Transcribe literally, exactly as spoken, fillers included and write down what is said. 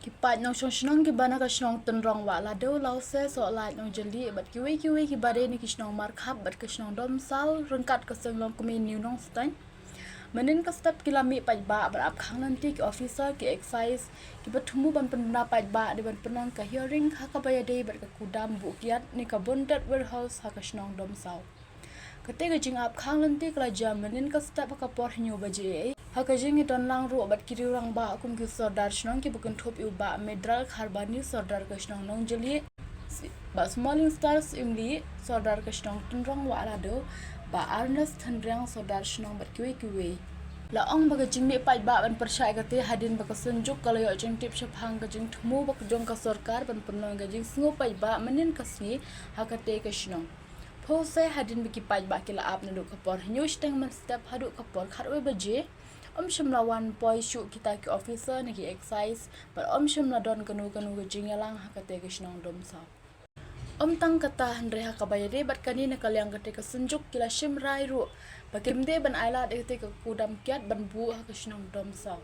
Ki paid nongshong shnong kiba na ka shnong Tynrong Wah Ladew, Lawse, Sohlieh, Nongjylli bad kiwei kiwei kiba dei na ki shnong Markhap bad ka shnong Domsaw ryngkat ka seng longkmie New Nongstoiñ. Mynnin ka step ki la mih paidbah ban ap khang lynti ki officer, ki excise kiba thmu ban pynbna paidbah dei ban pynlong ka hearing ha kaba ïadei bad ka kudam buh kiad ne ka bonded warehouse ha ka shnong Domsaw. Kata ka jingap khang lynti ka la jia mynnin ka step ha ka por hynñiew baje. Ha ka jingïadon lang ruh bad ki riew rangbah kum ki sordar shnong kiba kynthup ïa u Bah Medral Kharbani, sordar ka shnong Nongjylli, Bah Smiling Star Syiemlieh, sordar ka shnong Tynrong Wah Ladew, Bah Ernest Tynriang, sordar shnong bad kiwei kiwei. La ong ba ka jingmih paidbah ban pyrshah kata hadien ba ka Synjuk ka la ïoh jingtip shaphang ka jingthmu ba ka jong ka sorkar ban pynlong ka jingsngew paidbah mynnin ka sngi ha kata ka shnong. Phew seh hadien ba ki paidbah ki la ap naduh ka por hynñiew shiteng mynstep haduh ka por khatwei baje, ym shym la wan poi shuh kita ki officer ne ki excise bad ym shym la don kano kano ka jingïalang ha kata ka shnong Domsaw. Ym tang kata, hynrei ha kaba ïadei bad kane, na ka liang kata ka Synjuk ki la shim rai ruh ba kim dei ban ailad ïa kata ka kudam kiad ban buh ha ka shnong Domsaw.